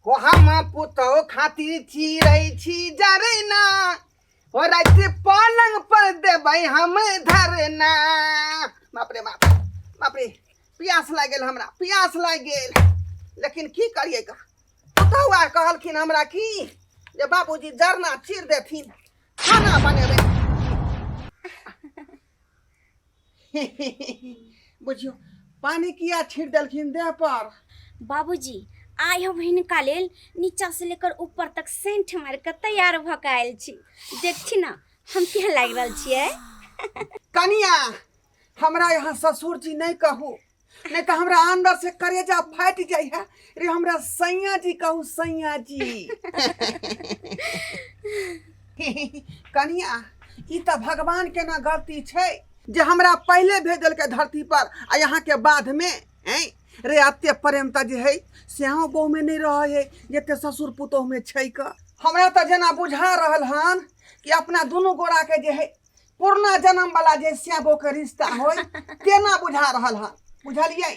हो हम पुतोह खातिर चिरै छी जरना, हो राति पलंग पर देबै हम धरना। बाप रे बाप, बाप रे, प्यास लागि गेल हमरा, प्यास लागि गेल। लेकिन की करियै गा, पुतोह आर कहलखिन हमरा की जे बाबूजी जरना चीर देथिन, खाना बनेबै। बुझियौ पानी किया छीट देलखिन देह पर। बाबूजी आइ हम हिनका लेल नीचा से लेकर ऊपर तक सेंट मारि कऽ तैयार भऽ कऽ आयल छी। देखथिन ने हम केहन लागि रहल छियै। कनिया हमरा यहाँ ससुर जी नहीं कहू, नहीं तो हमरा अंदर से करेजा फाटि जाइ है रे। हमरा सैया जी कहू, सैया जी। कनिया ई तऽ भगवान के ना गलती छै जे हमरा पहले भेज देलकै धरती पर आ यहाँ के बाद में। ऐं रे एते प्रेम तऽ जे है सेहो बहु में नहीं रहे है जते ससुर पुतोह में छै क। हमरा तऽ जेना बुझा रहल हन कि अपना दुनू गोरा के जे है पुरना जन्म वाला जे श्याबो के रिश्ता होय तेना बुझा रहल हन, बुझलियै?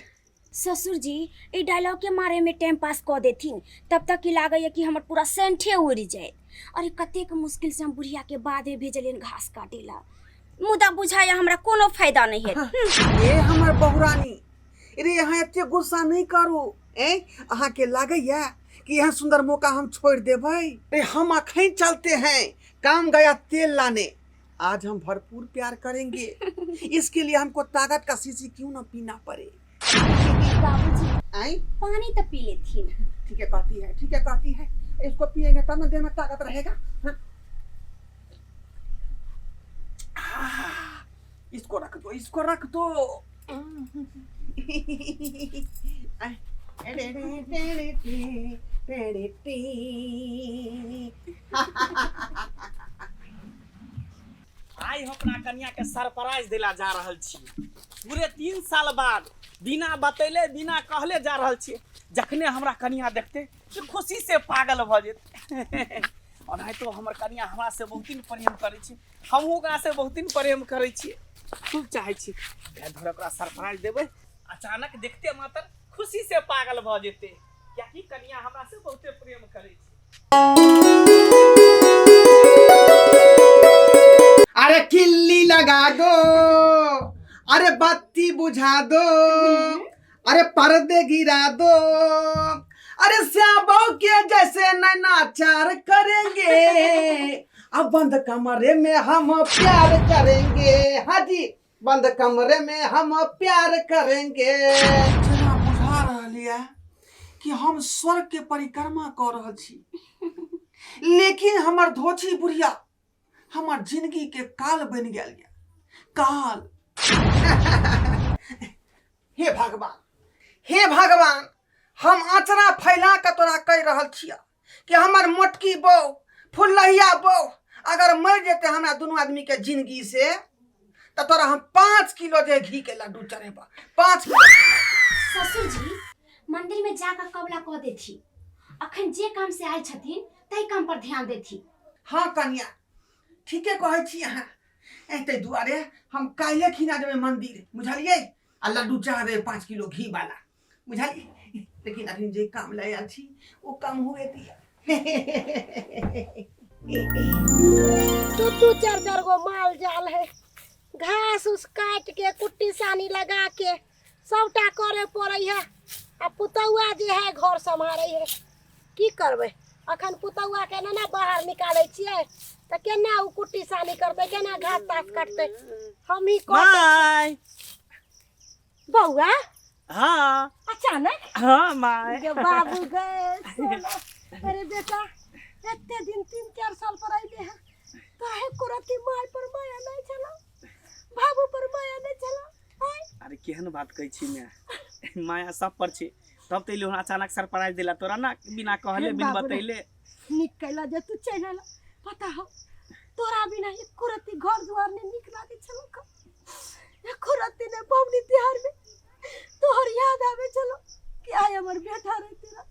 ससुर जी ई डायलॉग के मारे में टाइम पास कऽ देथिन तब तक की लागैया कि हमर पूरा सेंठे उड़ि जायत। अरे कतेक मुश्किल से हम बुढ़िया के बाधे भेजलियन घास काटे ला, मुदा बुझाया हमरा कोनो फायदा नहीं है। ए हमर बहुरानी रे, यहाँ एते गुस्सा नहीं करू। ए अहाँ के लागैया कि यहाँ सुंदर मौका हम छोड़ देबै? रे हम अखन चलते हैं काम गया तेल लाने, आज हम भरपूर प्यार करेंगे, इसके लिए हमको ताकत का शीशी क्यों ना पीना पड़े। बाबूजी आई पानी तो पी लेथिन। ठीक है कहती है, ठीक है कहती है, इसको पिएंगे तब ना देह में ताकत रहेगा। हाँ? इसको रख दो, इसको रख दो। आइ हम अपना कनिया के सरप्राइज देला जा रहल छी। पूरे 3 साल बाद बिना बतैले बिना कहले जा रहल छी। जखने हमरा कनिया देखते तो खुशी से पागल भऽ जेतै। ओनाहितो हमर कनिया हमरा से बहुत दिन प्रेम करै छै, हमहूँ ओकरा से बहुत दिन प्रेम करै छी, खूब चाहै छी। ताहि दुआरे ओकरा सरप्राइज देबै, अचानक देखते मात्र खुशी से पागल भऽ जेतै, कियाकि कनिया हमरा से बहुते प्रेम करै छै। अरे किल्ली लगा दो, अरे बत्ती बुझा दो, अरे पर्दे गिरा दो, अरे श्याबो के जैसे नैनाचार करेंगे, अब बंद कमरे में हम प्यार करेंगे। हाँ जी, बंद कमरे में हम प्यार करेंगे। जेना बुझा रहल ये कि हम स्वर्ग के परिक्रमा कर रहल छी, लेकिन हमर धोछी बुढ़िया हमर जिंदगी के काल बन गेल ये, काल। हे भगवान, हे भगवान, हम आचरा फैला के तोरा कहि रहल छिया कि हमर मोटकी बहू फुलहिया बहू अगर मरि जेतै हमरा दुनू आदमी के जिंदगी से, तऽ तोरा हम 5 किलो जे घी के लड्डू चढ़ेबा, 5 किलो। ससुर जी मंदिर में जाकर कबला कऽ देथी, अखन जे काम से आयल छथिन ताहि काम पर ध्यान देथी। हाँ कनिया, ठीके कहै छी अहाँ। ताहि दुआरे हम काल्हि खिना जेबै मंदिर, बुझलियै? आ लड्डू चढ़ेबै 5 किलो घी वाला, बुझलियै? लेकिन अखन जे काम लए आयल छी ओ काम हुए दिया। दू दू चार चार गो माल जाल है, घास उस काट के कुट्टी सानी लगा के सबटा करे पड़े है। आ पुतौआ जे है घर सम्हारे है, की करबै अखन पुतौआ के ना बाहर निकालै छियै तऽ केना ओ कुट्टी सानी करतै, केना घास तास काटतै, हम ही माय। बौआ। हाँ। अचानक? हाँ माय। गे बाबू गए सोना। अरे बेटा एते दिन 3-4 साल पर अइले हैं, काहे कुरती माय पर माया नहीं छला, बाबू पर माया नहीं छला? आय। अरे केहन बात कहै छी माय, माया सब पर छै, तब तो एलियो अचानक सरप्राइज देला तोरा ना, बिना कहले बिन बाबू रे। बतैले। नीक कैला जे तू चलि एला, पता हो तोरा बिना एको रत्ती घर दुआर नहीं नीक लागे छलो, एको रत्ती नहीं। पबनी तिहार में तोहर याद आवे छलो कि आय हमर बेटा रहते रह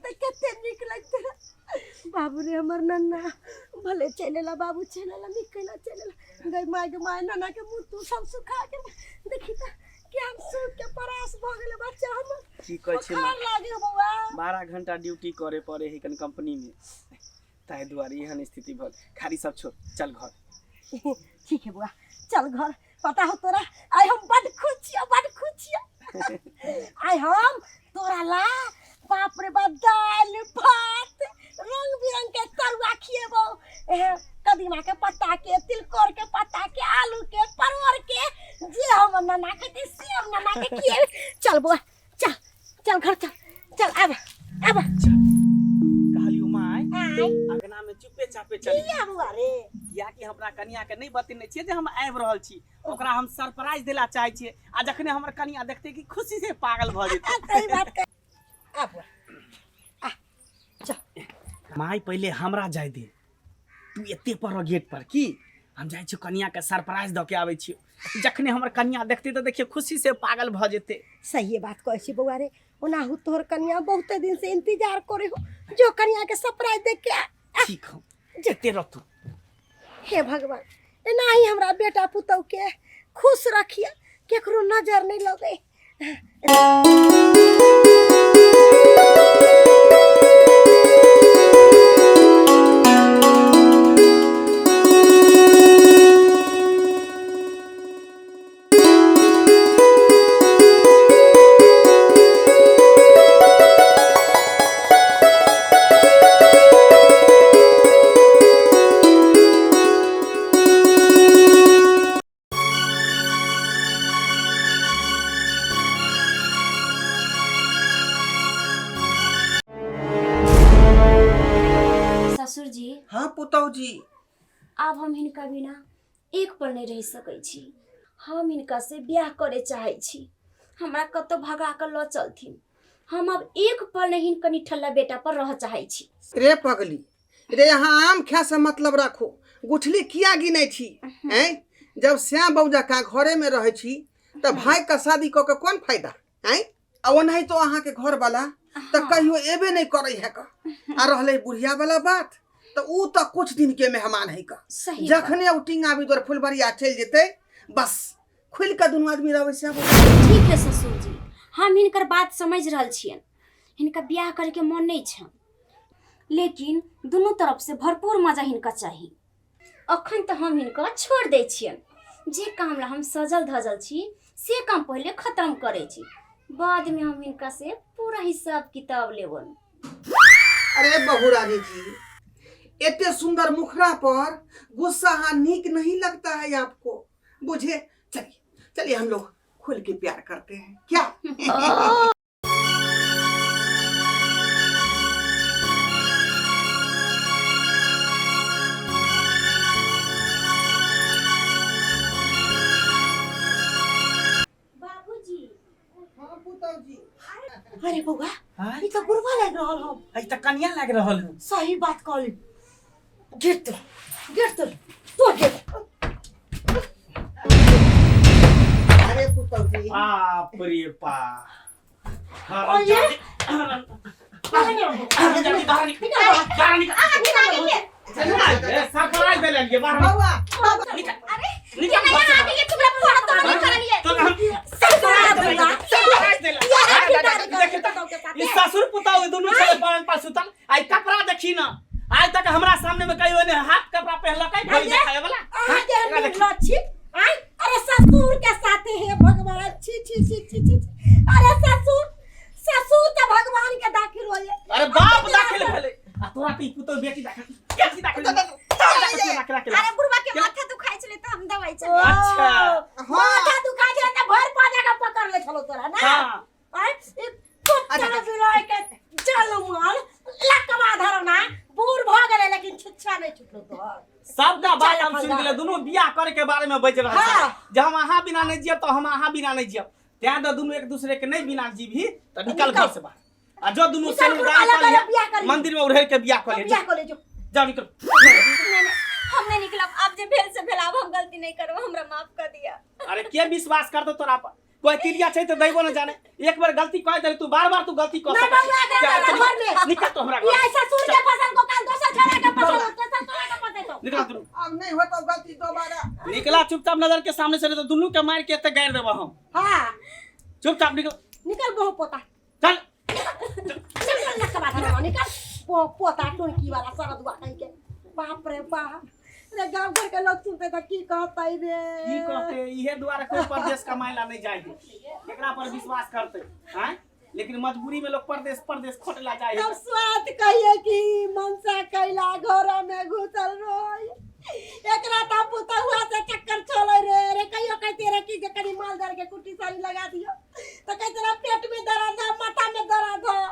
त कते नीक लगते रह। बाबू रे हमर नन्ना भले चलि एला, बाबू चलि एला, नीक कैला चलि एला। गई माय गे माय, नन्ना के मुँह तू सब सुखा गेल, देखी त केहन सूख के परास भऽ गेलै बच्चा हमर। की कहै छै बोखार लागे बौआ। 12 घंटा ड्यूटी करे पड़े है कन कंपनी में, ताहि दुआरे एहन स्थिति भल। खाली सब छोड़, चल घर। ठीक है बुआ, चल घर। पता हो तोरा, आइ हम बड खुश छियो, बड खुश छियो। आइ हम तोरा ला बाप रे बाप दालि भात रंग बिरंग के तरुआ खिएबो, कदीमा के पत्ता के, तिलकोर के पत्ता के, आलू के, परवर के, जे हम नन्ना खेते से हम नन्ना के खिएबे। चल बुआ, चल चल घर चल, चल आब आब। कहलियो माय, आइ अंगना में चुपे चापे चली। किया बुआ रे? कियाकि हमरा कनिया के नहीं बतेने छियै जे हम आबि रहल छी। ओकरा हम सरप्राइज देला चाहै छियै आ जखने हमर कनिया देखतै कि खुशी से पागल भऽ जेतै। सही बात कह। आब बुआ आ चल। माय, पहिले हमरा जाय दे, तू एते पर गेट पर। की हम जाइ छियै, कनिया के सरप्राइज दऽ के आबै छियै। जखने हमर कनिया देखतै तऽ देखियै खुशी से पागल भऽ जेतै। सही बात कहै छी बौआ रे। ओनाहु तोहर कनिया बहुते दिन से इंतजार करे हो जो कनिया के सरप्राइज देख के आ। ठीक हो, एते रह तू। हे भगवान, एनाही हमरा बेटा पुतहु के खुश रखिए, केकरो नजर नहीं लगे। ससुर जी। हाँ पुतहु जी। आब हम हिनका बिना एक पल नहि रहि सकै छी। हम हिनका से बियाह करे चाहै छी। हमरा कतौ भगा कऽ लऽ चलथिन, हम अब एक पल नहि हिनकर निठल्ला बेटा पर रह चाहै छी। रे पगली रे, यहाँ आम खाय से मतलब राखो, गुठली किया गिनै छी? हैं, जब श्याम बाबू जकाँ घरे में रहै छी तऽ भाई का शादी कऽ के कोन फायदा? हैं, आ ओनाही तो अहाँके घर वाला तऽ कहियो एबे नहीं करै है का। आ रहलै बुढ़िया वाला बात, तऽ ऊ तऽ कुछ दिन के मेहमान है का। सही बात। जखने उ टिंगा बिदोर फुलबरिया चलि जेतै, बस खुलि कऽ दुनू आदमी रहबै श्याम बाबू। ठीक है ससुर जी, हम हिनकर बात समझ रहल छियनि। हिनका बियाह करैके मन नहि छनि, लेकिन दुनू तरफ से भरपूर मजा हिनका चाही। अखन तऽ हम हिनका छोड़ि दै छियनि। जे काम ला हम सजल धजल छी से काम पहिले खत्म करै छी, बादमे हम हिनका से पूरा हिसाब किताब लेबनि। अरे बहुरानी जी, एते सुंदर मुखड़ा पर गुस्सा हाँ नीक नहीं लगता है आपको, बुझे? चलिए चलिए, हम लोग खुल के प्यार करते हैं क्या? बाबूजी। हाँ पुतहु जी। अरे बौआ, आँय? ई तऽ बुढ़वा लागि रहल हम। अइ तऽ कनिया लागि रहल हूँ। सही बात कहली। गेट तो, गेट तो, तो गेट। अरे पुतहु जी। बाप रे बा। ओये। जल्दी बाहर निकल, बाहर निकल। सरप्राइज दे लेलिए, बाहर निकल। बौआ। निकल। अरे, निकल केना घर से। यहाँ आ गेलियै? तुमरा फोड़ा तोड़ा नहि करलियै। तो हम सरप्राइज देला। सरप्राइज देला। देखी। ई ससुर पुतहु दुनू छले पलंग पर सुतल। आई कपड़ा देखी ना, आइ तक हमरा सामने में कहियो ने हाफ कपड़ा पहनलकै भई देखावे वाला। अहाँ के हम निर्लज छी आय? अरे ससुर के साथे, हे भगवान, छी छी छी छी छी छी। अरे ससुर, ससुर तऽ भगवान के दाखिल होइए। अरे बाप दाखिल भेलै आ तोरा के ई पुतहु बेटी दाखिल, बेटी दाखिल, दाखिल दाखिल। अरे बुढ़वा के माथा दुखाइ छलै तऽ हम दवाइ छलै। अच्छा। माथा दुखा छलै तऽ भरि पाजा के पकड़ ले छलो तोरा ना? हाँ। आय ई कुत्ता बिलाइ के जलमल लकवा धरो ना, बूढ़ भऽ गेलै लेकिन छुच्छा नहि छुटलो तोहर। सबटा बात हम चल सुनि अपन गेलै। दुनू बियाह करे के बारे में बाजि रहल छलै जे हम अहाँ बिना नहि जियब तऽ हम अहाँ बिना नहि जियब। तें तऽ दुनू एक दूसरे के नहि बिना जीबही तऽ निकल घर से बाहर आ जो दुनू निकल, सिनुरदान गुरुवाला कऽ लिहे, बियाह करी। मंदिर में उड़ेर के बियाह कऽ लिहे। बियाह कऽ ले जो। जाओ, निकल। नहीं नहीं, हम नहीं निकलब। अब जे भेल से भेल, आब हम गलती नहीं करब, हमरा माफ कर दिया। अरे के विश्वास करतो तोरा पर? कोई तिरिया छै तऽ दैबो न जाने। एक बार गलती कह देली तू, बार बार तू गलती कऽ नहीं सकै छी। बउआ, एकरा जा, तोरा चल, घर में। निकल तो हमरा ई घर। आई ससुर के पसंद को काल दोसर छोरा के पसंद, तेसर छोरा के पसंद तो। निकल दुनू। अब नहीं होता गलती दोबारा। निकला चुपचाप नजर के सामने से, नहीं तो दुनू के मार के एते गाड़ि देबो हम। हाँ। चुपचाप निकल। निकल बहु पोता। चल। चल चल नक्का बात हमारा निकल। बहु पोता टोंकी वाला सरदुआ कहीं के। बाप रे बाप रे, गांव घर के लोग सुनते त की कहतै रे? की कहते? इहे दुआरे कोई परदेश कमाए ला नहीं जाए, एकरा पर विश्वास करते हैं, लेकिन मजबूरी में लोग परदेश परदेश खोटला जाए। तब स्वाद कहिए कि मनसा कैला घर में घुसल रही, एकरा त पुतहुआ से चक्कर चले रे। रे कहियो कहते रे कि जे कनी माल दर के कुट्टी साड़ी लगा दियो, त कहते रे पेट में दर्द है, माथा में दर्द है।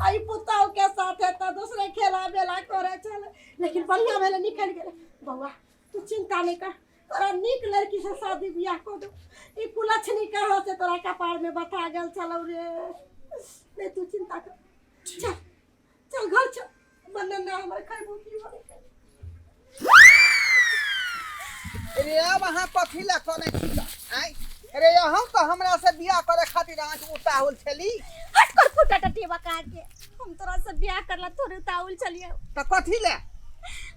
आ ई पुतहु के साथे त दूसरे खेला बेला करे चले, लेकिन बढ़िया भेले निकल गेले। बौआ तू चिंता नहीं कर, तोरा नीक लड़की से शादी बियाह कर दो। ई कुलक्षणी कहाँ से तोरा कपार में बता गेल चलो रे? नहीं तू चिंता कर, चल चल घर चल, मन ना हमर खैबो की। रे अब अहाँ कथी लए कनै छी तऽ आँय? रे अहूँ तऽ हमरा से बियाह करे खातिर अहाँ उताहुल छली। हट कर फुटा टटेवा कहा के, हम तोरा से बियाह करला थोड़े उतावल चलियो। तऽ कथी लए?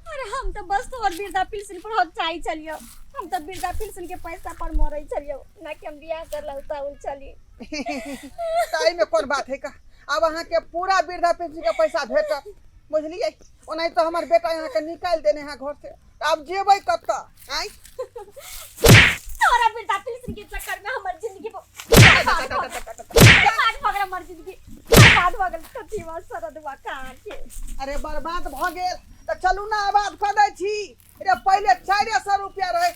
अरे हम तो बस तोहर वृद्धा पेंशन पर हम चाही चलियो, हम तो वृद्धा पेंशन के पैसा पर मरे चलियो ना कि हम बियाह करला उतावल चली। तऽ एहिमे कोन बात है का? आब अहाँके पूरा वृद्धा पेंशन के पैसा भेटत, बुझलियै? ओनाहि तऽ हमर बेटा अहाँके निकालि देने है घर से, आब जेबै कतऽ आँय? तोरा वृद्धा पेंशन के चक्कर में हमर जिंदगी बर्बाद भऽ गेल, बर्बाद भऽ गेल हमर जिंदगी, बर्बाद भऽ गेल कथीवा सरदवा कहाँ के। अरे बर्बाद भऽ गेल तऽ चलू ने आबाद कऽ दै छी। रे पहिले 400 रुपया रहे,